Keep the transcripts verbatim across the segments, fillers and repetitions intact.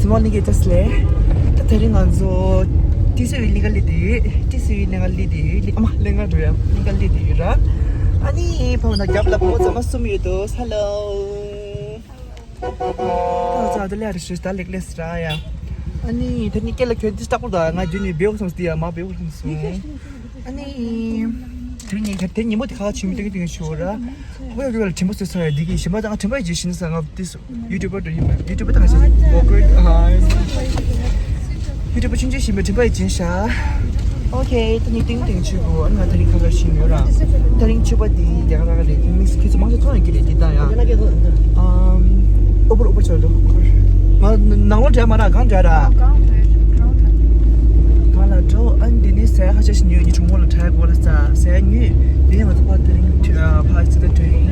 Good morning, guys. ད་དེ་རིང་ང་ཚོ་ཏི་སི་ཝི་ལིང་ག་ལི་དེ་ཏི་སི་ཝི་ལིང་ག་ལི་དེ་ཨ་མ་ལིང་ག་འགྲོ་ཡ་ལིང་ག་ལི་དེ་ཡོད་ར། ཨ་ནི་ཕ་མ་དང་རྒྱབ་ལ་ཕ་མ་ཚང་མ་གསུམ་ཡོད་དོ། Hello. ད་ཚ་ད་ལེ་རེ་ཞུ་ད་ལེགས་ལེགས་ར་ཡ། ཨ་ནི་དེ་ནི་སྐད་ལ་གྱོན་ཏི་སྟག་པོ་ད་ང་རྒྱུ་ནི་བེའུ་སོང་སྟི་ཡ་མ་བེའུ་སོང་སོང་། ཨ་ནི། དེ་ཉིན་དེ་ཉིན་མོ་དེ་ཁ་ཆུ་མི་ཏིང་ཏིང་ཞུ་ར། ཨོ་ཡ་གི་ལ་ཁྲིམས་པ་སུ་ས་ཡ་འདི་གི་ཞིམ་པ་དང་ཁྲིམས་པ་ཡི་ཇི་ཤིན་ས་ང་ཏི་སུ་ཡུ་ཊུབ་པར་དུ་ཡིན་པ་ཡུ་ཊུབ་པར་དང་ཞིམ་བོ་ཀོར་ཨ་ཡུ་ཊུབ་པར་ཆུང་ཆུང་ཞིམ་པ་ཁྲིམས་པ་ཡི་ཇི་ཤ། ཨོ་ཁེ་ཏི་ཉི་ཏིང་ཏིང་ཆུ་གོ་ཨ་ང་དེ་རིང་ཁ་ཁ་ཞིམ་ཡོད་ར། དེ་རིང་ཆུ་པ་དེ་དེ་ག་ར་རེད། མིག་སི་ཁྱི་ཚོ་མང་ཆེ་ཚོ་ཡོད་ཀྱི་རེད་འདི་ལྟ་ཡ། ཨམ། ཨོ་བར་ཨོ་བར་ཆོར་འདུག་ང་ནང་ལོགས་འདྲ་མ་ར་གང་འདྲ་ར། གང་ལ་འགྲོ། ཨ་ནི་འདི་ནི་ཟས་ཁ་ཤས་ཤིག་ཉོས། ངའི་གྲོགས་མོ་ལ་ཁྲལ་དགོས་ལ་ཟ་ཟས་ཉོས། དེ་ནས་ང་ཚོ་ཕར་དེ་རིང་ཕར་ཅི་ད་འགྲོ་ཡིན།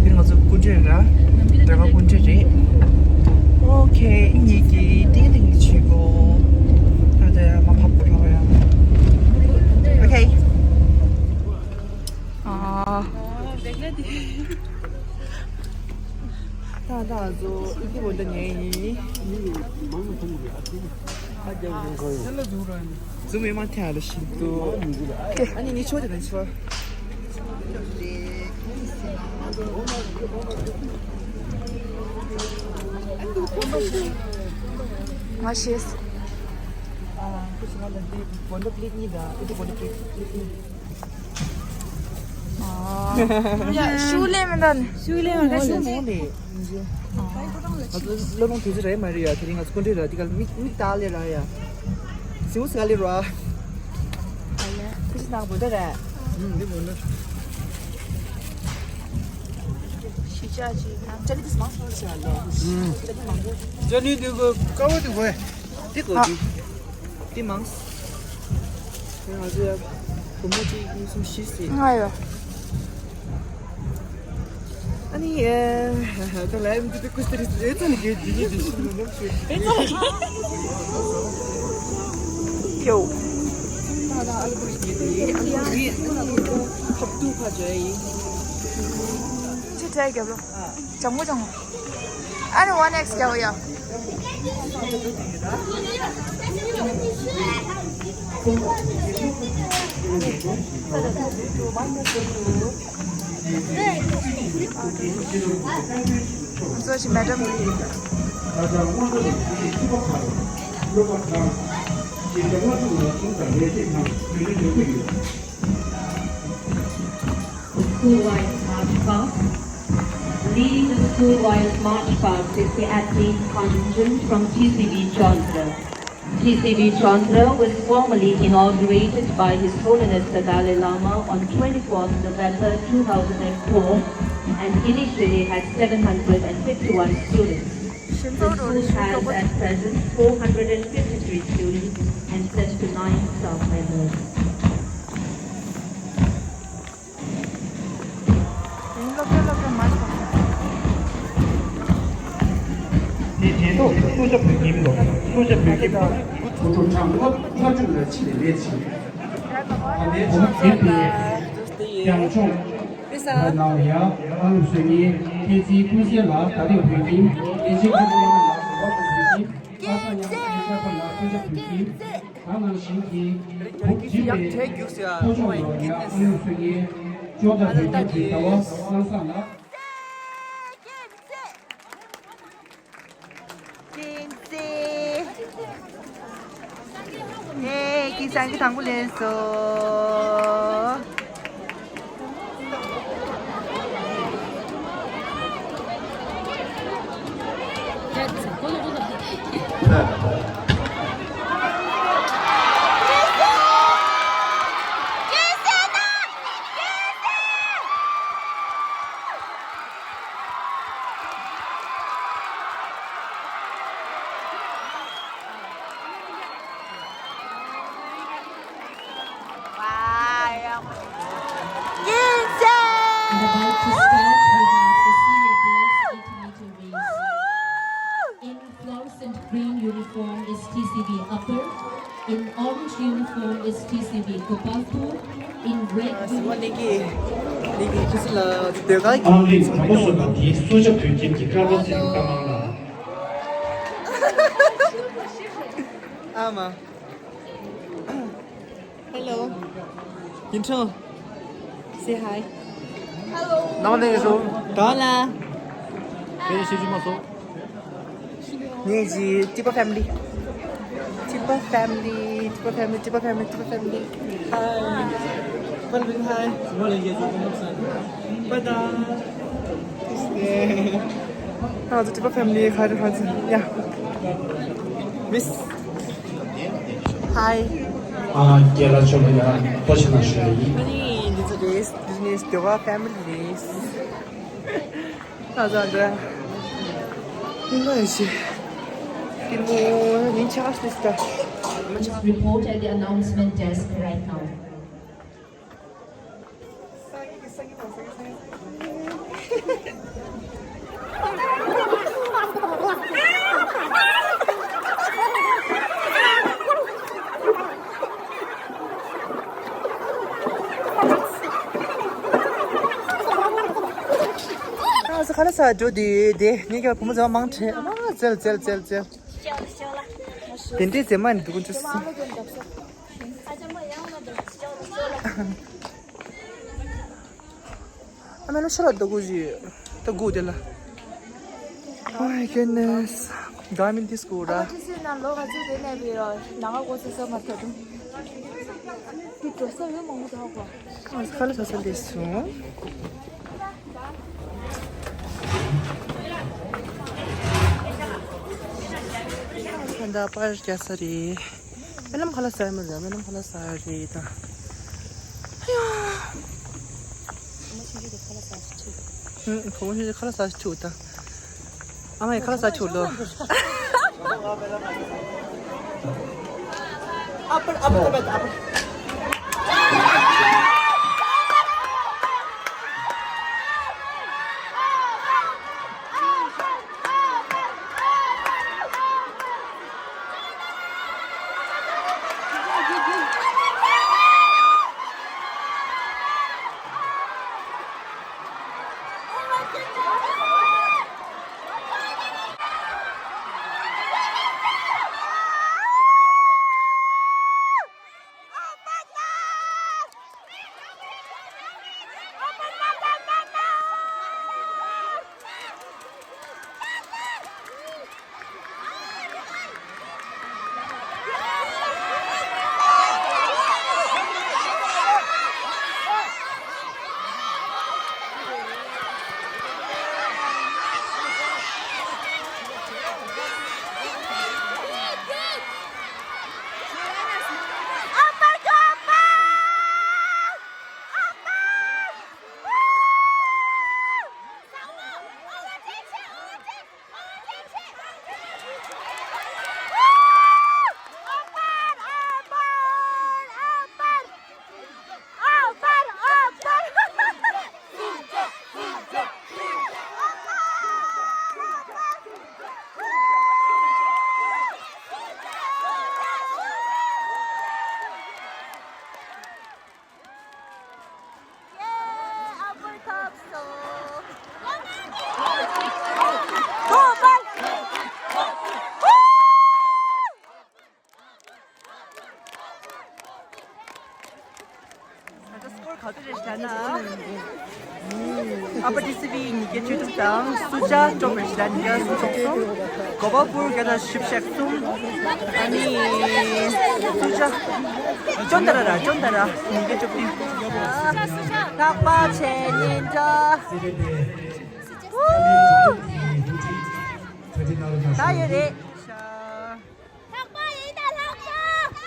དེ་རིང་ང་ཚོ་སྐུ་མགྲོན་ར། དེ་རིང་ང་སྐུ་མགྲོན་རེད། ཨོ་ཁེ་ཉིད་ཀྱི་ཏིང་ཏིང་གི་ཆུ་བོ། ད་ལྟ་ཡ་མ་ཕབ་རོགས་ཡ། ཨོ་ཁེ། ཨ། ད་ད་ཚོ་ཨི་ཏི་བོ་འདི་ཉན་ཡིན། ཟུ་མི་མ་ཐེ་ལ་ཤིན་ཏུ། ཨ་ནི་ནི་ཆོ་དེ་ན་ཆོ། ང་ཤེས། ཨ་ཁུ་སི་ང་ལ་འདི་བོ་འདི་པླེ་ཊི་གཉིས་དང་ཨི་ཏི་བོ་འདི་པླེ་ཊི་པླེ་ཊི་གཉིས། ཡ་ཤུ་ལེ་མི་འདུག་ཤུ་ལེ་མ་འདུག་ཤུ་ལེ། ང་ཚོ་སློབ་སྦྱོང་དུས་ཚོད་རེད་མ་རེད་ཡ། དེ་རིང་ང་ཚོ་སྐུ་མགྲོན་ར་དེ་ག་མིག་མིག་ཏག་ལེ་ར་ཡ། སེའུ་སི་ག་ལེ་ར། ཁུ་ཤི་ནག་པོ་འདི་རེད། ཨུམ་འདི་མོ་ནི། ཤི་ཅ་ཅི་ན་ཅ་ལི་དིས་མང་སོང་ཤ་ལེ། ཅ་ལི་འདི་གོ་ཀ་བ་འདི་གོ་འདི་གོ་འདི། དེ་མང་། དེ་ང་ཚོ་ཡ་བུ་མོ་གཅིག་གཉིས་གསུམ་བཞི་ཟེར། ང་ཡོད། ཨ་ནི་ཨེ་ད་ལའི་མི་དེ་ཀུ་སྟི་རི་ཨེ་ཙམ་གྱི་དེ་ཡི་དེ་ཤི་ནུ་ནམ་ཤི། ཨེ་ཙམ་ཡོ། ད་ད་ཨ་ལ་པུ་རི་ཤི་ནི་དེ་ཡི་ཨ་ལ་པུ་རི་ཨ་ལ་པུ་རི་ཁབ་ཏུ་ཁ་ཇ་ཡི། ཅི་ཐལ་རྒྱབ་ལོ། ལྗང་གུ་ལྗང་གུ། ཨ་ནི་ཝན་ཨེགས་རྒྱག་ཡ། ཚོ་ཞིག་མེ་ཌམ། School-wise march past. Leading the school-wise march past is the athlete contingent from T C V Chandra. T C V Chandra was formally inaugurated by His Holiness the Dalai Lama on twenty-fourth November two thousand and four and initially had seven hundred and fifty-one students. The school has at present four hundred and fifty-three students and seventy-nine staff members. དེ་སློབ་གྲྭ་སློབ་གྲྭ་མ་ཆགས། དེ་དེ་ཐོག་སུ་ཞབས་ཀྱི་ཉིམ་ལོ་སུ་ཞབས་ཀྱི་ཉིམ་ལོ། བུ་ཕྲུག་གྲངས་ལྔ་ལྔ་བཅུ་ལ་ཕྱི་ནས་ལས་བྱེད། ཨ་མའི་བུ་མོ་བརྒྱུད་དེ་ཡང་ཆུང་ལ་ནང་ཡ་ཨ་ལུ་སོ་ཉིའི་ཁྱེད་ཚིའི་ཀུན་གསལ་ལ་ད་རེས་བོད་ཁྱིམ་ཨེ་ཅེ་ཀུན་གསལ་ལ་ལ་གོ་བ་བོད་ཁྱིམ་ཨ་ས་ཉག་ཨེ་ཤ་ཁོ་ལ་སུ་ཞབས་བོད་ཁྱིམ། ད་ནང་བཞིན་གྱི་བུ་བརྒྱུད་དེ་ཕོ་ཆུང་ལོ་ཡ་ཨ་ལུ་སུ་ཡའི་ཅོ་ད་བོད་ཁྱིམ་གྱི་ཟླ་བ་གནང་ས་ལ། ཨེ་ཀི་སང་གི་དང་པོ་ལེན་སོ། And about to start, we have the senior boys eighty meter race. In fluorescent green uniform is T C V Upper. In orange uniform is T C V Gopalpur. In red uniform. ཨང་ལིང་དྲང་པོ་བཟོས་པ་དེའི་སུ་ཇ་བོད་ཁྱིམ་གྱི་ཀ་བ་སི་ཀ་མང་ལ། Hello. Intro. Say hi. Hello. ནང་ནས་སོ། ད་ལ། དེ་ཤེས་རྒྱུ་མ་སོང་། ངེད་ཀྱི་ཊི་པ་ཕེ་མི་ལི། ཊི་པ་ཕེ་མི་ལི། ཊི་པ་ཕེ་མི་ལི། ཊི་པ་ཕེ་མི་ལི། ཊི་པ་ཕེ་མི་ལི། ཧའི། པལ་བིན་ཧའི། ང་ཚོ་ཊི་པ་ཕེ་མི་ལི་ཧ་ར་ཧ་ཛི་ཡ། མིས། ཧའི། ཨ། རྒན་ལགས་ཁྱོད་ལ་ཡང་བཀྲ་ཤིས་བདེ་ལེགས་ཞུ་ཡ་ཡིན། ཨ་ནི་འདི་ཚོ་རེད། འདི་ནི་ཊི་པ་ཕེ་མི་ལི་རེད། ད་ཚོ་འདི། ཡིན་ལ་ཡིན་ཤི། ཀི་མོ་ཡིན་ཆགས་སི་སི་ཏ། Report at the announcement desk right now. ཨ་ཟི་ཁ་ལ་ས་འགྲོ་དེ་དེ་ངེད་ཀྱི་བུ་མོ་ཚོ་མང་ཆེ་ཨ་རྩལ་རྩལ་རྩལ་རྩལ། དེ་འདྲའི་རྩེད་མ་ནི་འདུག་འཇུ། ཨ་མ་ལོ་ཤ་ལ་ད་གུ་ཞིག་ད་གུ་དེ་ལ། Oh my goodness. Diamond disco ར། ཨ་ཅི་སི་ན་ལོ་ག་ཚོད་དེ་ནས་བི་རོ་ན་ག་གོ་ཚོད་ས་མ་ཐོ་དུ། དེ་འགྲོ་ས་ཡོད་མང་པོ་ད་གོ། ཨ་ཁ་ལ་ས་ས་ལེ་སུ། ད་པར་རྒྱག་ས་རེད། སྨོན་ལམ་ཁ་ལག་ཟ་ཡ་མི་རེད། སྨོན་ལམ་ཁ་ལག་ཟ་ཡ་རེད་ད། ཨ་ཡ། ཨུ། བུ་མོ་ཆུང་ཆུང་དེ་ཁ་ལག་ཟ་ཞིག་ཁྲིད། ཨ་མ་ཡི་ཁ་ལག་ཟ་ཞིག་ཁྲིད་ད། ད་ལྟ་སི་ཀོར་ག་ཚོད་རེད་ལབ་ན། ཨ་པ་ཊི་སི་བི་ཉིས་བརྒྱ་བཅུ་དྲུག་དང་སུ་ཇཱ་བཅོ་བརྒྱད་ལ་ཉིས་བརྒྱ་སུམ་ཅུ་སོ་གསུམ། གོ་པལ་པུར་བརྒྱ་དང་བཞི་བཅུ་ཞེ་གསུམ། ཨ་ནི་སུ་ཇཱ་ཅོན་ཏ་ར་ར་ཅོན་ཏ་ར་ཉིས་བརྒྱ་བཅུ་བདུན། ལྷག་པ་ཆེ་ཉིན་འདྲ། ད་ཡོད་རེད། ལྷག་པ་ཡིན་ད་ལྷག་པ།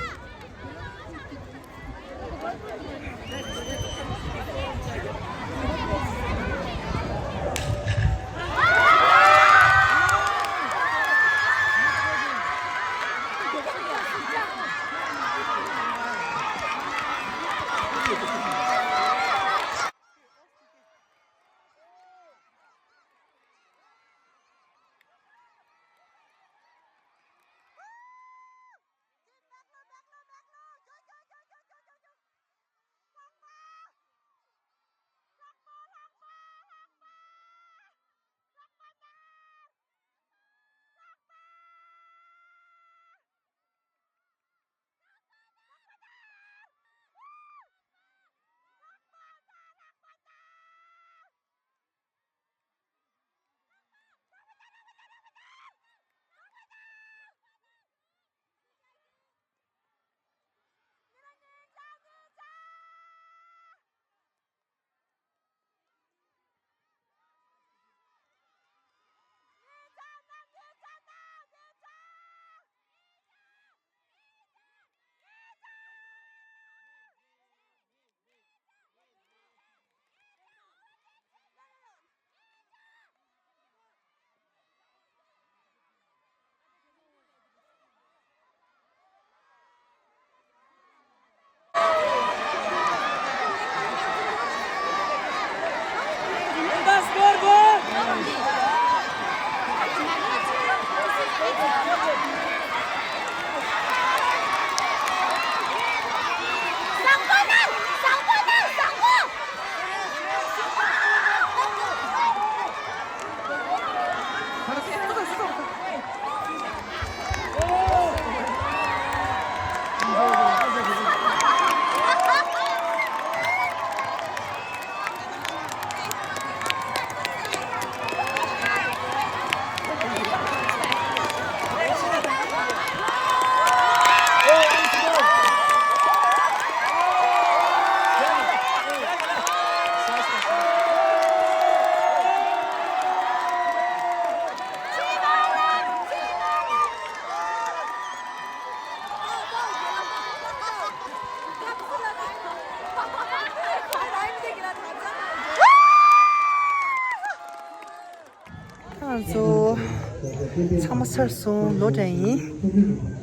ཚང་མ་ཚར་སོང་། ལོ་འདྲ་ཡིན།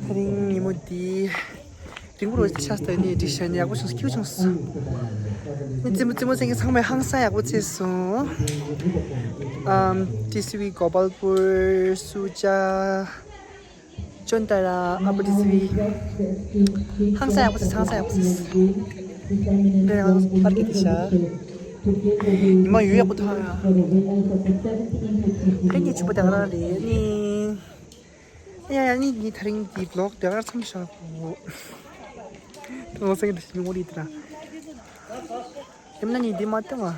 དེ་རིང་ཉིན་མོ་འདི་རིང་པོ་རུ་ཆགས་སོང་། ནི་འགྲིག་ཤག་ནི་ཡག་པོ་བྱུང་སོང་། ཁྱིའུ་བྱུང་སོང་། ནི་རྩེད་མོ་རྩེད་མོ་རྩེ་མཁན་ཚང་མས་ཧང་སང་ཡག་པོ་རྩེས་སོང་། ཨམ། ཏི་སི་ཝི། གོ་པལ་པུར། སུ་ཅཱ། ཅོན་ཏ་ར། ཨ་པ་ཏི་སི་ཝི། ཧང་སང་ཡག་པོ་རྩེས། ཧང་སང་ཡག་པོ་རྩེས། འདི་ཡང་པར་གི་དེ་ཤ། ཉི་མ་ཡོད་ཡག་པོ་ཐོན་ཡ། ཕན་གྱི་ཕྱུ་པ་དེ་ག་རང་རེད་ནི། ཡ་ཡ་ནི་ནི་དེ་རིང་གི་བི་ལོག་དེ་གར་མཚམས་བཞག་གོ། ལོ་སེང་གི་ཉུང་རིག་དེ་ར། ཡམ་ན་ནི་འདི་མ་བཏང་བ།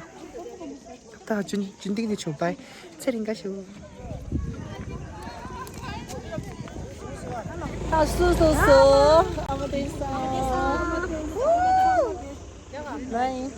ད་ཇུན་ཇུན་ཏིང་ནི་ཆུ་པའི་ཚེ་རིང་ག་ཞུ། ད་སུ་སུ་སུ། ཨ་མ་དེ་ས། ལའི།